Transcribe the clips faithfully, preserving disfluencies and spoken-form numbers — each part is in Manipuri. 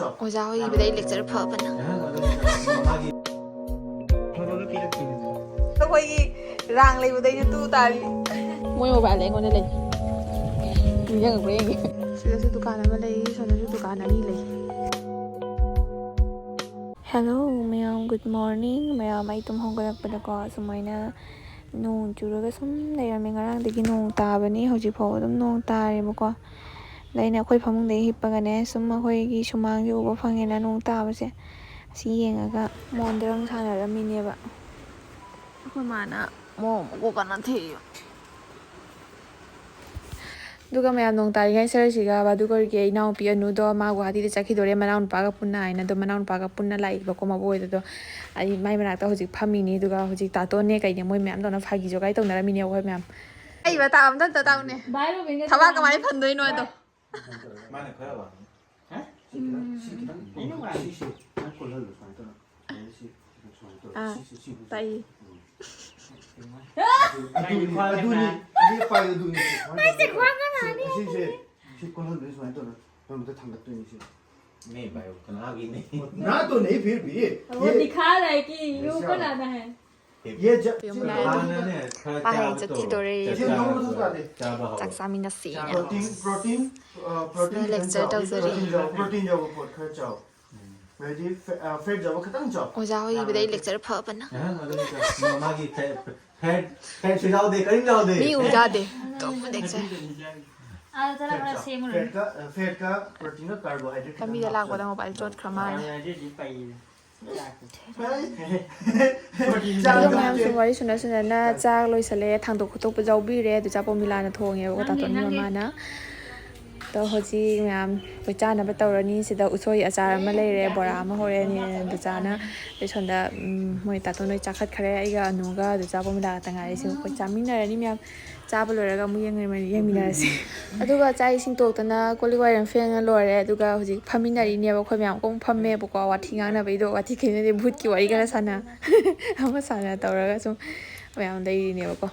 ꯑꯣꯖꯥ ꯍꯣꯏꯒꯤꯕꯨꯗꯤ ꯑꯩ lecture ꯐꯕꯅ꯫ ꯑꯩꯈꯣꯏꯒꯤ ꯔꯥꯡ ꯂꯩꯕꯗꯩꯁꯨ ꯇꯨ ꯇꯥꯔꯤ꯫ ꯃꯣꯏ mobile ꯑꯩꯉꯣꯟꯗ ꯂꯩ꯫ ꯅꯤꯡꯁꯤꯡꯉꯛꯄ꯭ꯔꯥ ꯌꯦꯡꯒꯦ꯫ ꯁꯤꯗꯁꯨ ꯗꯨꯀꯥꯟ ꯑꯃ ꯂꯩ, ꯁꯣꯝꯗꯁꯨ ꯗꯨꯀꯥꯟ ꯑꯅꯤ ꯂꯩ꯫ Hello ꯃꯌꯥꯝ, good morning꯫ ꯃꯌꯥꯝ, ꯑꯩ ꯇꯨꯝ ꯍꯧꯒꯠꯂꯛꯄꯗꯀꯣ ꯁꯨꯃꯥꯏꯅ ꯅꯣꯡ ꯆꯨꯔꯒ ꯁꯨꯝ ꯂꯩꯔꯝꯃꯦ꯫ ꯉꯔꯥꯡꯗꯒꯤ ꯅꯣꯡ ꯇꯥꯕꯅꯤ, ꯍꯧꯖꯤꯛ ꯐꯥꯎꯕ ꯑꯗꯨꯝ ꯅꯣꯡ ꯇꯥꯔꯦꯕꯀꯣ꯫ ꯑꯗ ꯑꯩꯅ ꯑꯩꯈꯣꯏ ꯐꯃꯨꯡꯗꯒꯤ ꯍꯤꯞꯄꯒꯅꯦ ꯁꯨꯝ ꯑꯩꯈꯣꯏꯒꯤ ꯁꯨꯃꯥꯡꯁꯦ ꯎꯕ ꯐꯪꯉꯦꯅ ꯅꯣꯡ ꯇꯥꯕꯁꯦ꯫ ꯑꯁꯤ ꯌꯦꯡꯉꯒ ꯃꯣꯟꯗꯔꯪ ꯁꯥꯟꯅꯔꯝꯃꯤꯅꯦꯕ꯫ ꯑꯩꯈꯣꯏ ꯃꯥꯅ ꯃꯣꯔꯣꯛ ꯃꯀꯨ ꯀꯟꯅ ꯊꯦꯛꯏꯕ꯫ ꯑꯗꯨꯒ ꯃꯌꯥꯝ, ꯅꯣꯡ ꯇꯥꯔꯤꯉꯩ ꯁꯔꯁꯤꯒ ꯚꯥꯗꯨꯀꯔꯒꯤ ꯏꯅꯥꯎꯄꯤ ꯑꯅꯨꯗꯣ ꯃꯥ ꯒꯨꯍꯥꯇꯤꯗ ꯆꯠꯈꯤꯗꯣꯔꯦ ꯃꯅꯥꯎꯅꯨꯄꯥꯒ ꯄꯨꯟꯅ ꯍꯥꯏꯅ꯫ ꯑꯗꯣ ꯃꯅꯥꯎꯅꯨꯄꯥꯒ ꯄꯨꯟꯅ ꯂꯥꯛꯏꯕꯀꯣ ꯃꯕꯣꯛ ꯍꯣꯏꯗꯗꯣ꯫ ꯑꯩ ꯃꯥꯏ ꯃꯅꯥꯛꯇ ꯍꯧꯖꯤꯛ ꯐꯝꯃꯤꯅꯤ꯫ ꯑꯗꯨꯒ ꯍꯧꯖꯤꯛ ꯇꯥꯇꯣꯟꯅꯦ ꯀꯩꯅꯦ ꯃꯣꯏ ꯃꯌꯥꯝ ꯇꯧꯅ ꯐꯥꯒꯤ ꯖꯣꯒꯥꯏ ꯇꯧꯅꯔꯝꯃꯤꯅꯦ ꯑꯩꯈꯣꯏ ꯃꯌꯥꯝ꯫ ꯑꯩ ꯃꯇꯥ ꯑꯝꯇ ꯑꯝꯇ ꯇꯥꯎꯅꯦ꯫ ꯊꯕꯥꯛ ꯀꯃꯥꯏꯅ ꯐꯟꯗꯣꯏꯅꯣ ꯑꯗꯣ꯫ ꯃꯥꯅ ꯈꯔ ꯋꯥꯡꯉꯤ꯫ ꯍꯥ? ꯁꯤ ꯈꯤꯇꯪ, ꯁꯤ ꯈꯤꯇꯪ, ꯑꯩꯅ ꯋꯥꯡꯉꯤ꯫ ꯁꯤꯁꯦ ꯈꯤꯇꯪ ꯀꯣꯜꯍꯜꯂꯣ ꯁꯨꯃꯥꯏꯅ ꯇꯧꯔꯒ꯫ ꯑꯗꯩ ꯁꯤ ꯈꯤꯇꯪ ꯁꯨꯃꯥꯏꯅ ꯇꯧꯔꯒ꯫ ꯑꯥ, ꯁꯤꯁꯦ, ꯁꯤ ꯇꯥꯏꯌꯦ꯫ ꯑꯗꯨꯅꯤ, ꯑꯗꯨꯅꯤ, ꯂꯦꯞꯄ ꯍꯥꯏꯗꯣ ꯑꯗꯨꯅꯤ꯫ ꯁꯨꯃꯥꯏꯅ ꯇꯧꯔꯒ꯫ ꯑꯩꯁꯦ ꯈ꯭ꯋꯥꯡ ꯅꯥꯅꯤ꯫ ꯁꯤ, ꯑꯁꯤꯁꯦ, ꯁꯤ ꯀꯣꯜꯍꯟꯗꯣꯏꯅꯤ ꯁꯨꯃꯥꯏꯅ ꯇꯧꯔꯒ꯫ ꯅꯪ ꯑꯝꯇ ꯊꯥꯡꯒꯠꯇꯣꯏꯅꯤ ꯁꯤ꯫ नहीं भाई, वो कनागी नहीं। ना तो नहीं, फिर भी। वो ये दिखा रहा है कि ये ऊपर आना है। ये ज-, ꯌꯨꯝ ꯂꯥꯛꯑꯦ꯫ ꯃꯥꯅꯅꯦ, ꯈꯔ ꯃꯥ ꯍꯌꯦꯡ ꯆꯥꯕꯗꯣ, ꯆꯠꯈꯤꯗꯣꯔꯦ꯫ ꯆꯥꯛ ꯆꯥꯕꯗꯣ, ꯆꯥꯛ ꯆꯥꯃꯤꯟꯅꯁꯤꯅ꯫ ꯄ꯭ꯔꯣꯇꯤꯟ, ꯄ꯭ꯔꯣꯇꯤꯟ, ꯑ, ꯄ꯭ꯔꯣꯇꯤꯟ ꯁꯤꯗ lecture ꯈꯤꯇꯪ ꯆꯥꯎ, ꯇꯧꯖꯔꯤ꯫ ꯄ꯭ꯔꯣꯇꯤꯟ ꯆꯥꯎ, ꯄ꯭ꯔꯣꯇꯤꯟ ꯌꯥꯎꯕ ꯄꯣꯠ ꯈꯔ ꯆꯥꯎ꯫ ꯍꯥꯏꯗꯤ ꯐꯦ-, ꯑ, ꯐꯦꯠ ꯌꯥꯎꯕ ꯈꯤꯇꯪ ꯆꯥꯎ꯫ ꯑꯣꯖꯥ ꯍꯣꯏꯒꯤꯕꯨꯗꯤ ꯑꯩ lecture ꯐꯕꯅ꯫ ꯑꯍ, ꯑꯗꯨꯝ ꯆꯥꯎ꯫ ꯃꯥꯒꯤ ꯐꯦꯠ, ꯐꯦꯠ, ꯐꯦꯠꯁꯨ ꯌꯥꯎꯗꯦ, ꯀꯔꯤꯝ ꯌꯥꯎꯗꯦ꯫ ꯃꯤ ꯎꯖꯥꯗꯦ꯫ ꯑꯇꯣꯞꯄ lecture꯫ ꯑꯥꯗ ꯆꯠꯂꯒ ꯈꯔ ꯁꯦꯝꯃꯨꯔꯅꯤ꯫ ꯐꯦꯠꯀ, ꯑ, ꯐꯦꯠꯀ ꯄ꯭ꯔꯣꯇꯤꯟꯒ ꯀꯥꯔꯕꯣꯍꯥꯏꯗ꯭ꯔꯦꯠ ꯈꯤꯇꯪ ꯂꯝꯕꯤꯗ ꯂꯥꯛꯄꯗ ꯍꯥꯞꯆꯜꯂꯣ꯫ Mobile ꯆꯣꯠꯈ꯭ꯔ ꯃꯥꯜꯂꯦ꯫ ꯀꯥꯔꯕꯣꯍꯥꯏꯗ꯭ꯔꯦꯠꯇꯤ ꯄꯩꯌꯦ꯫ ꯑꯗꯣ ꯃꯌꯥꯝ ꯁꯨꯝ ꯋꯥꯔꯤ ꯁꯨꯅ ꯁꯨꯅꯅ ꯆꯥꯛ ꯂꯣꯏꯁꯜꯂꯦ, ꯊꯥꯡꯗꯣꯛ ꯈꯣꯠꯇꯣꯛꯄ ꯌꯥꯎꯕꯤꯔꯦ꯫ ꯑꯗꯨ ꯆꯥꯛ ꯄꯣꯝꯃꯤꯂꯥꯅ ꯊꯣꯡꯉꯦꯕꯀꯣ, ꯅꯪꯒꯤ, ꯇꯥꯇꯣꯟꯒꯤ ꯅꯪꯒꯤ꯫ ꯃꯃꯥꯅ꯫ ꯑꯗꯣ ꯍꯧꯖꯤꯛ ꯃꯌꯥꯝ ꯑꯩꯈꯣꯏ ꯆꯥꯅꯕ ꯇꯧꯔꯅꯤ꯫ ꯁꯤꯗ ꯎꯁꯣꯏ ꯑꯆꯥꯔ ꯑꯃ ꯂꯩꯔꯦ, ꯕꯣꯔꯥ ꯑꯃ ꯍꯧꯔꯦ꯫ ꯑꯗꯨ ꯆꯥꯅ ꯑꯩ ꯁꯣꯝꯗ, ꯎꯝ, ꯃꯣꯏ ꯇꯥꯇꯣꯟ ꯂꯣꯏ ꯆꯥꯈꯠꯈ꯭ꯔꯦ꯫ ꯑꯩꯒ ꯑꯅꯨꯒ ꯑꯗꯨ ꯆꯥꯛ ꯄꯣꯝꯃꯤꯂꯥ ꯈꯛꯇ ꯉꯥꯏꯔꯦ꯫ ꯁꯤ ꯑꯩꯈꯣꯏ ꯆꯥꯃꯤꯟꯅꯔꯅꯤ ꯃꯌꯥꯝ꯫ ꯆꯥꯕ ꯂꯣꯏꯔꯒ ꯑꯃꯨꯛ ꯌꯦꯡꯃꯤꯟꯅꯔꯁꯤ꯫ ꯑꯗꯨꯒ ꯆꯥꯛ ꯏꯁꯤꯡ ꯇꯣꯛꯇꯅ ꯀꯣꯜ ꯂꯤꯛ ꯋꯥꯏꯔꯝ ꯐꯦꯡꯉ ꯂꯣꯏꯔꯦ꯫ ꯑꯗꯨꯒ ꯍꯧꯖꯤꯛ ꯐꯝꯃꯤꯟꯅꯔꯤꯅꯦꯕ꯫ ꯑꯩꯈꯣꯏ ꯃꯌꯥꯝ ꯀꯣꯡ ꯐꯝꯃꯦꯕꯀꯣ꯫ ꯋꯥꯊꯤ ꯉꯥꯡꯅꯕꯩꯗꯣ, ꯋꯥꯊꯤ ꯈꯦꯡꯅꯗꯦ, ꯚꯨꯠꯀꯤ ꯋꯥꯔꯤ ꯈꯔ ꯁꯥꯟꯅ, ꯑꯃ ꯁꯥꯟꯅ ꯇꯧꯔꯒ ꯁꯨꯝ ꯃꯌꯥꯝ ꯂꯩꯔꯤꯅꯦꯕꯀꯣ꯫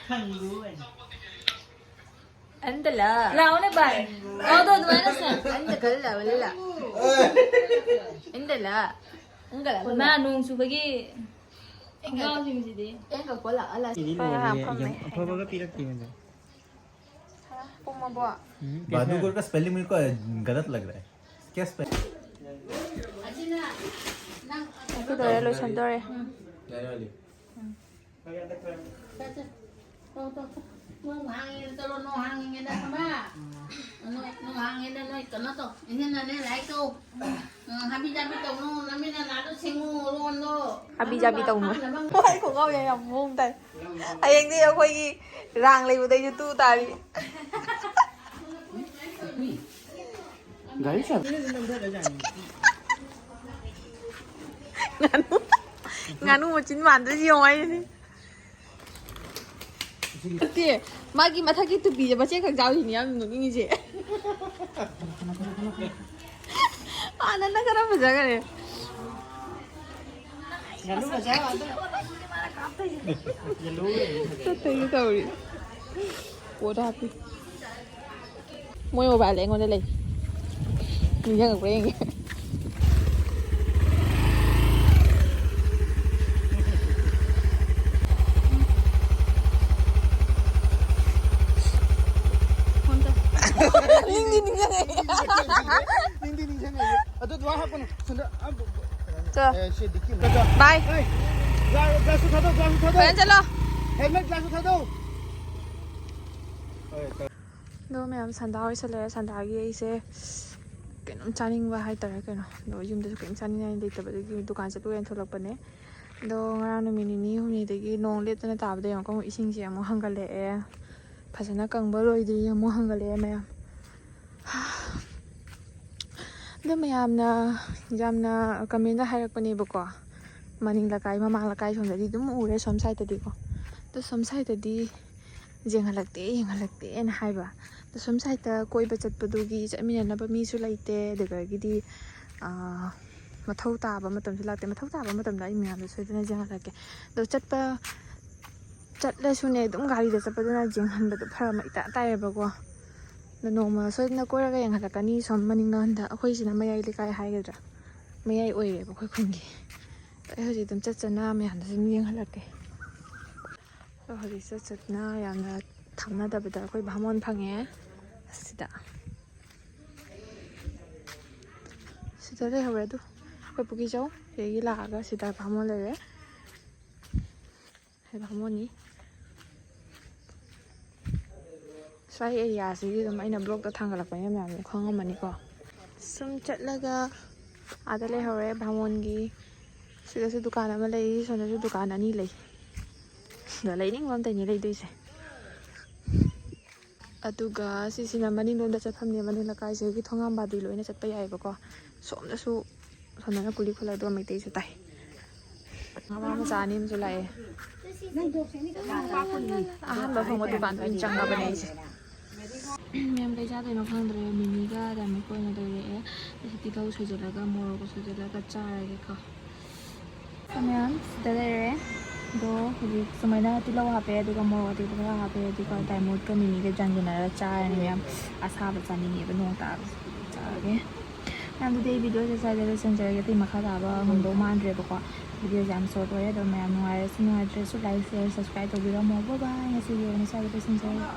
ꯈꯪꯗꯦ꯫ ꯑꯟꯗꯂ. ꯂꯥꯎꯅꯦ ꯚꯥꯏ. ꯂꯥꯎꯗꯣ ꯑꯗꯨꯃꯥꯏꯅ ꯁꯦ. ꯑꯟꯗ ꯀꯜꯂ ꯋꯜꯂ. ꯑꯟꯗꯂ. ꯎꯡꯒꯂ. ꯃꯥ ꯅꯣꯡ ꯆꯨꯕꯒꯤ ꯈꯣꯡꯒ꯭ꯔꯥꯎꯁꯤꯡꯁꯤꯗꯤ. ꯑꯦꯡꯒ ꯀꯣꯂ ꯑꯂ. ꯁꯤꯗꯤ ꯍꯣꯏ, ꯂꯣꯏꯔꯦ, ꯌꯥꯝ ꯐꯝꯃꯦ꯫ ꯌꯥꯝ ꯑꯐꯕꯒ ꯄꯤꯔꯛꯇꯦ ꯃꯗꯣ꯫ ꯄꯨꯝꯃꯕꯣ? ꯎꯝ, ꯀꯩꯁꯨ ꯕꯥꯗꯨꯒꯨꯔ ꯀ ꯁ꯭ꯄꯦꯂꯤꯡ ꯃꯨꯖꯦ ꯒꯂꯠ ꯂꯒ ꯔꯍꯥ ꯍꯥꯏ꯫ ꯀꯌꯥ ꯁ꯭ꯄꯦꯂꯤꯡ? ꯑꯁꯤ ꯂꯣꯏꯔꯦ, ꯂꯣꯏꯁꯟꯗꯣꯔꯦ꯫ ꯌꯥꯔꯦ, ꯌꯥꯔꯦ꯫ ꯆꯠ, ꯆꯠ꯫ ꯇꯧ, ꯇꯧ, ꯇꯧ꯫ ꯅꯣꯡ ꯍꯥꯡꯉꯤꯉꯩꯗ ꯆꯠꯂꯣ, ꯅꯣꯡ ꯍꯥꯡꯉꯤꯉꯩꯗ, ꯈꯪꯕ꯭ꯔꯥ? ꯅꯣꯏ, ꯅꯣꯡ ꯍꯥꯡꯉꯤꯉꯩꯗ ꯅꯣꯏ ꯀꯩꯅꯣ ꯇꯧ, ꯏꯟꯖꯤꯟꯅꯅꯦ ꯂꯥꯏꯔꯤꯛ ꯇꯧ꯫ ꯎꯝ, ꯍꯥꯕꯤ ꯖꯥꯕꯤ ꯇꯧꯅꯨ, ꯅꯃꯤꯠ ꯅꯅꯥꯗꯣ ꯁꯦꯡꯉꯨ, ꯂꯣꯟꯗꯣ꯫ ꯍꯥꯕꯤ ꯖꯥꯕꯤ ꯇꯧꯅꯨ꯫ ꯍꯣꯏ, ꯈꯣꯡꯒ꯭ꯔꯥꯎ ꯌꯥꯝ ꯃꯑꯣꯡ ꯇꯥꯏ꯫ ꯍꯌꯦꯡꯗꯤ ꯑꯩꯈꯣꯏꯒꯤ ꯔꯥꯡ ꯂꯩꯕꯗꯩꯁꯨ ꯇꯨ ꯇꯥꯔꯤ꯫ ꯒꯥꯔꯤ ꯆꯠ- ꯉꯥꯅꯨ, ꯉꯥꯅꯨ ꯃꯆꯤꯟ ꯃꯥꯟꯗꯣꯏꯁꯤ ꯌꯦꯡꯉꯣ ꯍꯥꯏꯁꯤꯅꯤ꯫ ꯅꯠꯇꯦ, ꯃꯥꯒꯤ ꯃꯊꯛꯀꯤ ꯇꯨꯄꯤꯁꯦ ꯃꯆꯦꯠ ꯈꯛ ꯆꯥꯎꯔꯤꯅꯤ ꯌꯥꯝ ꯅꯣꯛꯅꯤꯡꯉꯤꯁꯦ꯫ ꯑꯥ, ꯅꯪꯅ ꯈꯔ ꯐꯖꯈꯔꯦ꯫ ꯉꯥꯅꯨ ꯃꯆꯥ ꯉꯥꯛꯇ꯫ ꯌꯦꯜꯂꯣ ꯑꯣꯏꯔꯦ꯫ ꯆꯠꯇꯣꯏꯒꯦ ꯇꯧꯔꯤ꯫ ꯄꯣꯠ ꯍꯥꯞꯄꯤ꯫ ꯃꯣꯏ ꯃꯣꯕꯥꯏꯜꯗ ꯑꯩꯉꯣꯟꯗ ꯂꯩ꯫ ꯅꯤꯡꯁꯤꯡꯉꯛꯄ꯭ꯔꯥ ꯌꯦꯡꯒꯦ꯫ ꯅꯤꯡꯗꯤ ꯅꯤꯡꯁꯤꯡꯉꯛꯑꯦ꯫ ꯅꯤꯡꯗꯤ ꯅꯤꯡꯁꯤꯡꯉꯛꯑꯦ꯫ ꯑꯗꯨ ꯑꯗꯨꯃꯥꯏꯅ ꯍꯥꯞꯀꯅꯨ꯫ ꯁꯣꯝꯗ, ꯑ, ꯕ-, ꯕ-, ꯆꯣ꯫ ꯑꯦ, ꯁꯤ ꯗꯤꯛꯀꯤ ꯑꯃ꯫ ꯕꯥꯏ꯫ ꯑꯦ, ꯒ꯭ꯂꯥ-, ꯒ꯭ꯂꯥꯁꯇꯨ ꯊꯥꯗꯧ, ꯒ꯭ꯂꯥꯁꯇꯨ ꯊꯥꯗꯧ꯫ ꯐꯖꯅ ꯆꯠꯂꯣ꯫ ꯍꯦꯜꯃꯦꯠ ꯒ꯭ꯂꯥꯁꯇꯨ ꯊꯥꯗꯧ꯫ ꯍꯣꯏ, ꯇꯧ꯫ ꯑꯗꯣ ꯃꯌꯥꯝ, ꯁꯟꯗꯥ ꯍꯣꯏꯁꯜꯂꯛꯑꯦ꯫ ꯁꯟꯗꯥꯒꯤ ꯑꯩꯁꯦ ꯀꯩꯅꯣꯝ ꯆꯥꯅꯤꯡꯕ ꯍꯥꯏꯇꯥꯔꯦ ꯀꯩꯅꯣ꯫ ꯑꯗꯣ ꯌꯨꯝꯗꯁꯨ ꯀꯩꯝ ꯆꯥꯅꯤꯡꯉꯥꯏ ꯂꯩꯇꯕ, ꯑꯗꯨꯒꯤ ꯗꯨꯀꯥꯟ ꯆꯠꯂꯨꯒꯦꯅ ꯊꯣꯛꯂꯛꯄꯅꯦ꯫ ꯑꯗꯣ ꯉꯔꯥꯡ ꯅꯨꯃꯤꯠ ꯅꯤꯅꯤ ꯍꯨꯝꯅꯤꯗꯒꯤ ꯅꯣꯡ ꯂꯦꯞꯇꯅ ꯇꯥꯕꯗꯒꯤ ꯑꯃꯨꯛꯀ ꯑꯃꯨꯛ ꯏꯁꯤꯡꯁꯦ ꯑꯃꯨꯛ ꯍꯪꯒꯠꯂꯛꯑꯦ꯫ ꯐꯖꯅ ꯀꯪꯕ ꯂꯣꯏꯗ꯭ꯔꯤ, ꯑꯃꯨꯛ ꯍꯪꯒꯠꯂꯛꯑꯦ ꯃꯌꯥꯝ꯫ ꯑꯗꯣ ꯃꯌꯥꯝꯅ ꯌꯥꯝꯅ ꯀꯃꯦꯟꯗ ꯍꯥꯏꯔꯛꯄꯅꯦꯕꯀꯣ, ꯃꯅꯤꯡ ꯂꯩꯀꯥꯏ, ꯃꯃꯥꯡ ꯂꯩꯀꯥꯏ ꯁꯣꯝꯗꯗꯤ ꯑꯗꯨꯝ ꯎꯔꯦ, ꯁꯣꯝ ꯁꯥꯏꯠꯇꯗꯤꯀꯣ꯫ ꯑꯗꯣ ꯁꯣꯝ ꯁꯥꯏꯠꯇꯗꯤ ꯌꯦꯡꯍꯜꯂꯛꯇꯦ, ꯌꯦꯡꯍꯜꯂꯛꯇꯦꯅ ꯍꯥꯏꯕ꯫ ꯑꯗꯣ ꯁꯣꯝ ꯁꯥꯏꯠꯇ ꯀꯣꯏꯕ ꯆꯠꯄꯗꯨꯒꯤ ꯆꯠꯃꯤꯟꯅꯅꯕ ꯃꯤꯁꯨ ꯂꯩꯇꯦ, ꯑꯗꯨꯗꯒꯤꯗꯤ, ꯑꯥ, ꯃꯊꯧ ꯇꯥꯕ ꯃꯇꯝꯁꯨ ꯂꯥꯛꯇꯦ꯫ ꯃꯊꯧ ꯇꯥꯕ ꯃꯇꯝꯗ ꯑꯩ ꯃꯌꯥꯝꯗ ꯁꯣꯏꯗꯅ ꯌꯦꯡꯍꯜꯂꯛꯀꯦ꯫ ꯑꯗꯣ ꯆꯠꯄ ꯆꯠꯂꯁꯨꯅꯦ, ꯑꯗꯨꯝ ꯒꯥꯔꯤꯗ ꯆꯠꯄꯗꯨꯅ ꯌꯦꯡꯍꯟꯕꯗꯣ ꯐꯔꯛ ꯑꯃ ꯏꯇꯥ ꯇꯥꯏꯌꯦꯕꯀꯣ꯫ ꯑꯗꯣ ꯅꯣꯡꯃ ꯁꯣꯏꯗꯅ ꯀꯣꯏꯔꯒ ꯌꯦꯡꯍꯜꯂꯛꯀꯅꯤ꯫ ꯁꯣꯝ ꯃꯅꯤꯡꯂꯣꯝꯗ, ꯑꯩꯈꯣꯏꯁꯤꯅ ꯃꯌꯥꯏ ꯂꯩꯀꯥꯏ ꯍꯥꯏꯒꯗ꯭ꯔꯥ, ꯃꯌꯥꯏ ꯑꯣꯏꯔꯦꯕ ꯑꯩꯈꯣꯏ ꯈꯨꯟꯒꯤ꯫ ꯑꯩ ꯍꯧꯖꯤꯛ ꯑꯗꯨꯝ ꯆꯠ ꯆꯠꯅ ꯃꯌꯥꯝꯗꯁꯨ ꯑꯗꯨꯝ ꯌꯦꯡꯍꯜꯂꯛꯀꯦ꯫ ꯑꯗꯣ ꯍꯧꯖꯤꯛ ꯆꯠ ꯆꯠꯅ ꯌꯥꯝꯅ ꯊꯥꯞꯅꯗꯕꯗ ꯑꯩꯈꯣꯏ ꯚꯥꯃꯣꯟ ꯐꯪꯉꯦ꯫ ꯑꯁꯤꯗ, ꯁꯤꯗ ꯂꯩꯍꯧꯔꯦ꯫ ꯑꯗꯨ ꯑꯩꯈꯣꯏ ꯄꯨꯈ꯭ꯔꯤꯖꯧ ꯁꯤꯗꯒꯤ ꯂꯥꯛꯑꯒ ꯁꯤꯗ ꯚꯥꯃꯣꯟ ꯂꯩꯔꯦ꯫ ꯁꯤ ꯚꯥꯃꯣꯟꯅꯤ꯫ ꯁ꯭ꯋꯥꯏ ꯑꯦꯔꯤꯌꯥꯁꯤꯗꯤ ꯑꯗꯨꯝ ꯑꯩꯅ ꯕ꯭ꯂꯣꯛꯇ ꯊꯥꯡꯒꯠꯂꯛꯄꯅꯤꯅ ꯃꯌꯥꯝ ꯑꯗꯨꯝ ꯈꯪꯉꯝꯃꯅꯤꯀꯣ꯫ ꯁꯨꯝ ꯆꯠꯂꯒ ꯑꯥꯗ ꯂꯩꯍꯧꯔꯦ ꯚꯥꯃꯣꯟꯒꯤ꯫ ꯁꯤꯗꯁꯨ ꯗꯨꯀꯥꯟ ꯑꯃ ꯂꯩ, ꯁꯣꯝꯗꯁꯨ ꯗꯨꯀꯥꯟ ꯑꯅꯤ ꯂꯩ꯫ ꯑꯗ ꯂꯩꯅꯤꯡꯕ ꯑꯝꯇꯅꯤ ꯂꯩꯗꯣꯏꯁꯦ꯫ ꯑꯗꯨꯒ ꯁꯤꯁꯤꯅ ꯃꯅꯤꯡꯂꯣꯝꯗ ꯆꯠꯐꯝꯅꯦ꯫ ꯃꯅꯤꯡ ꯂꯩꯀꯥꯏꯁꯤꯗꯒꯤ ꯊꯣꯡꯉꯥꯝꯕꯥꯗꯤ ꯂꯣꯏꯅ ꯆꯠꯄ ꯌꯥꯏꯑꯕꯀꯣ꯫ ꯁꯣꯝꯗꯁꯨ, ꯁꯣꯝꯗꯅ ꯀꯨꯂꯤ ꯈꯨꯜꯂꯦ, ꯑꯗꯨꯒ ꯃꯩꯇꯩꯁꯨ ꯇꯥꯏ꯫ ꯉꯥ ꯃꯆꯥ ꯑꯅꯤ ꯑꯃꯁꯨ ꯂꯥꯛꯑꯦ꯫ ꯑꯍꯥꯟꯕ ꯐꯪꯕ ꯗꯨꯀꯥꯟꯗ ꯑꯣꯏꯅ ꯆꯪꯉꯕꯅꯦ ꯑꯩꯁꯦ꯫ ꯃꯌꯥꯝ ꯀꯩ ꯆꯥꯗꯣꯏꯅꯣ ꯈꯪꯗ꯭ꯔꯦ꯫ ꯃꯤꯃꯤꯒ ꯗꯥꯏꯃꯟꯒ ꯑꯣꯏꯅ ꯂꯩꯔꯛꯑꯦ꯫ ꯑꯩꯁꯦ ꯇꯤꯜꯍꯧ ꯁꯣꯏꯖꯜꯂꯒ, ꯃꯣꯔꯣꯛꯀ ꯁꯣꯏꯖꯜꯂꯒ ꯆꯥꯔꯒꯦꯀꯣ꯫ ꯃꯌꯥꯝ ꯁꯤꯗ ꯂꯩꯔꯦ꯫ ꯑꯗꯣ ꯍꯧꯖꯤꯛ ꯁꯨꯃꯥꯏꯅ ꯇꯤꯜꯍꯧ ꯍꯥꯞꯄꯦ, ꯑꯗꯨꯒ ꯃꯣꯔꯣꯛ ꯑꯇꯦꯛꯄ ꯈꯔ ꯍꯥꯞꯄꯦ, ꯑꯗꯨꯒ ꯗꯥꯏꯃꯣꯠꯀ ꯃꯤꯃꯤꯒ ꯌꯥꯟꯁꯤꯟꯅꯔꯒ ꯆꯥꯔꯅꯤ ꯃꯌꯥꯝ꯫ ꯑꯁꯥꯕ ꯆꯥꯅꯤꯡꯉꯦꯕ ꯅꯣꯡ ꯇꯥꯕꯁꯦ꯫ ꯆꯥꯔꯒꯦ꯫ ꯃꯌꯥꯝ, ꯑꯗꯨꯗꯤ ꯑꯩ ꯚꯤꯗꯤꯑꯣꯁꯦ ꯁ꯭ꯋꯥꯏꯗ ꯂꯣꯏꯁꯤꯟꯖꯔꯒꯦ꯫ ꯑꯇꯩ ꯃꯈꯥ ꯇꯥꯕ ꯉꯝꯗꯧ ꯃꯥꯟꯗ꯭ꯔꯦꯕꯀꯣ꯫ ꯚꯤꯗꯤꯑꯣꯁꯦ ꯌꯥꯝ ꯁꯣꯔꯠ ꯑꯣꯏꯔꯦ꯫ ꯑꯗꯣ ꯃꯌꯥꯝ ꯅꯨꯡꯉꯥꯏꯔꯁꯨ ꯅꯨꯡꯉꯥꯏꯇ꯭ꯔꯁꯨ like, share, subscribe ꯇꯧꯕꯤꯔꯝꯃꯣ꯫ Bye bye꯫ ꯉꯁꯤꯒꯤ ꯑꯣꯏꯅ ꯁ꯭ꯋꯥꯏꯗ ꯂꯣꯏꯁꯤꯟꯖꯔꯒꯦ꯫